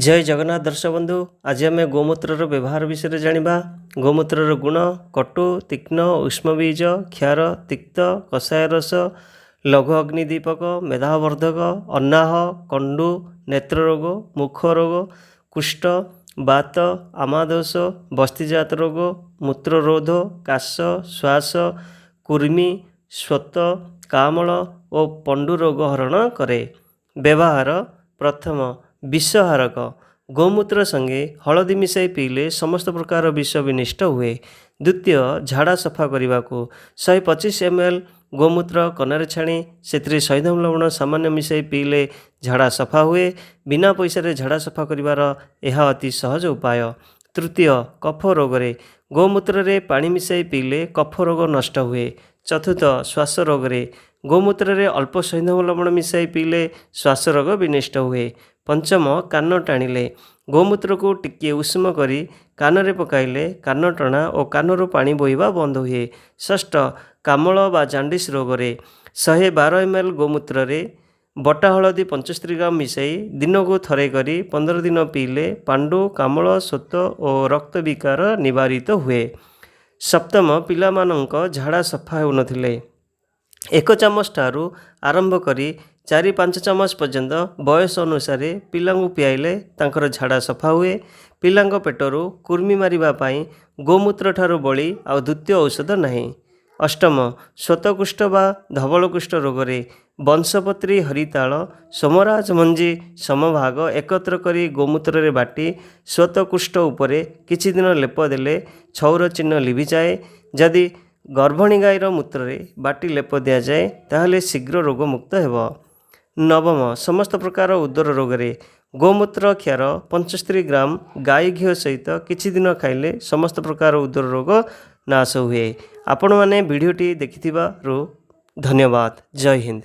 ଜୟ ଜଗନ୍ନାଥ ଦର୍ଶକ ବନ୍ଧୁ, ଆଜି ଆମେ ଗୋମୂତ୍ରର ବ୍ୟବହାର ବିଷୟରେ ଜାଣିବା। ଗୋମୂତ୍ରର ଗୁଣ: କଟୁ, ତୀକ୍ଷ୍ଣ, ଉଷ୍ମ ବୀଜ, କ୍ଷାର, ତିକ୍ତ, କଷାୟ ରସ, ଲଘୁ ଅଗ୍ନିଦୀପକ, ମେଧାବର୍ଦ୍ଧକ, ଅନାହ, କଣ୍ଡୁ, ନେତ୍ର ରୋଗ, ମୁଖ ରୋଗ, କୁଷ୍ଠ, ବାତ, ଆମାଦୋଷ, ବସ୍ତିଜାତ ରୋଗ, ମୂତ୍ରରୋଧ, କାଶ, ଶ୍ୱାସ, କୁର୍ମି, ଶ୍ଵତ, କାମଳ ଓ ପଣ୍ଡୁ ରୋଗ ହରଣ କରେ। ବ୍ୟବହାର: ପ୍ରଥମ, ବିଷହାରକ। ଗୋମୂତ୍ର ସଙ୍ଗେ ହଳଦୀ ମିଶାଇ ପିଇଲେ ସମସ୍ତ ପ୍ରକାର ବିଷ ବିନଷ୍ଟ ହୁଏ। ଦ୍ୱିତୀୟ, ଝାଡ଼ା ସଫା କରିବାକୁ 125 ml ଗୋମୂତ୍ର କନାରେ ଛାଣି ସେଥିରେ ସୈନ୍ଧବ ଲବଣ ସାମାନ୍ୟ ମିଶାଇ ପିଇଲେ ଝାଡ଼ା ସଫା ହୁଏ। ବିନା ପଇସାରେ ଝାଡ଼ା ସଫା କରିବାର ଏହା ଅତି ସହଜ ଉପାୟ। ତୃତୀୟ, କଫ ରୋଗରେ ଗୋମୂତ୍ରରେ ପାଣି ମିଶାଇ ପିଇଲେ କଫ ରୋଗ ନଷ୍ଟ ହୁଏ। ଚତୁର୍ଥ, ଶ୍ୱାସ ରୋଗରେ ଗୋମୂତ୍ରରେ ଅଳ୍ପ ସୈନ୍ଧବ ଲବଣ ମିଶାଇ ପିଇଲେ ଶ୍ୱାସ ରୋଗ ବିନଷ୍ଟ ହୁଏ। ପଞ୍ଚମ, କାନ ଟାଣିଲେ ଗୋମୂତ୍ରକୁ ଟିକିଏ ଉଷୁମ କରି କାନରେ ପକାଇଲେ କାନ ଟଣା ଓ କାନରୁ ପାଣି ବୋହିବା ବନ୍ଦ ହୁଏ। ଷଷ୍ଠ, କାମଳ ବା ଜାଣ୍ଡିସ୍ ରୋଗରେ 112 ml ଗୋମୂତ୍ରରେ ବଟା ହଳଦୀ 75 ଗ୍ରାମ ମିଶାଇ ଦିନକୁ ଥରେ କରି 15 ଦିନ ପିଇଲେ ପାଣ୍ଡୁ, କାମଳ, ଶ୍ଵେତ ଓ ରକ୍ତ ବିକାର ନିବାରିତ ହୁଏ। ସପ୍ତମ, ପିଲାମାନଙ୍କ ଝାଡ଼ା ସଫା ହେଉନଥିଲେ 1 ଚାମଚ ଠାରୁ ଆରମ୍ଭ କରି 4-5 ଚାମଚ ପର୍ଯ୍ୟନ୍ତ ବୟସ ଅନୁସାରେ ପିଲାଙ୍କୁ ପିଆଇଲେ ତାଙ୍କର ଝାଡ଼ା ସଫା ହୁଏ। ପିଲାଙ୍କ ପେଟରୁ କୁର୍ମି ମାରିବା ପାଇଁ ଗୋମୂତ୍ର ଠାରୁ ବଳି ଆଉ ଦ୍ୱିତୀୟ ଔଷଧ ନାହିଁ। ଅଷ୍ଟମ, ଶ୍ଵେତକୁଷ୍ଠ ବା ଧବଳକୁଷ୍ଠ ରୋଗରେ ବଂଶପତ୍ରୀ, ହରିତାଳ, ସୋମରାଜ ମଞ୍ଜି ସମଭାଗ ଏକତ୍ର କରି ଗୋମୂତ୍ରରେ ବାଟି ଶ୍ଵେତକୁଷ୍ଠ ଉପରେ କିଛି ଦିନ ଲେପ ଦେଲେ ଛଉର ଚିହ୍ନ ଲିଭିଯାଏ। ଯଦି ଗର୍ଭିଣୀ ଗାଈର ମୂତ୍ରରେ ବାଟି ଲେପ ଦିଆଯାଏ, ତାହେଲେ ଶୀଘ୍ର ରୋଗମୁକ୍ତ ହେବ। ନବମ, ସମସ୍ତ ପ୍ରକାର ଉଦର ରୋଗରେ ଗୋମୂତ୍ର କ୍ଷାର 75 ଗ୍ରାମ ଗାଈ ଘିଅ ସହିତ କିଛି ଦିନ ଖାଇଲେ ସମସ୍ତ ପ୍ରକାର ଉଦର ରୋଗ ନାଶ ହୁଏ। ଆପଣମାନେ ଭିଡ଼ିଓଟି ଦେଖିଥିବାରୁ ଧନ୍ୟବାଦ। ଜୟ ହିନ୍ଦ।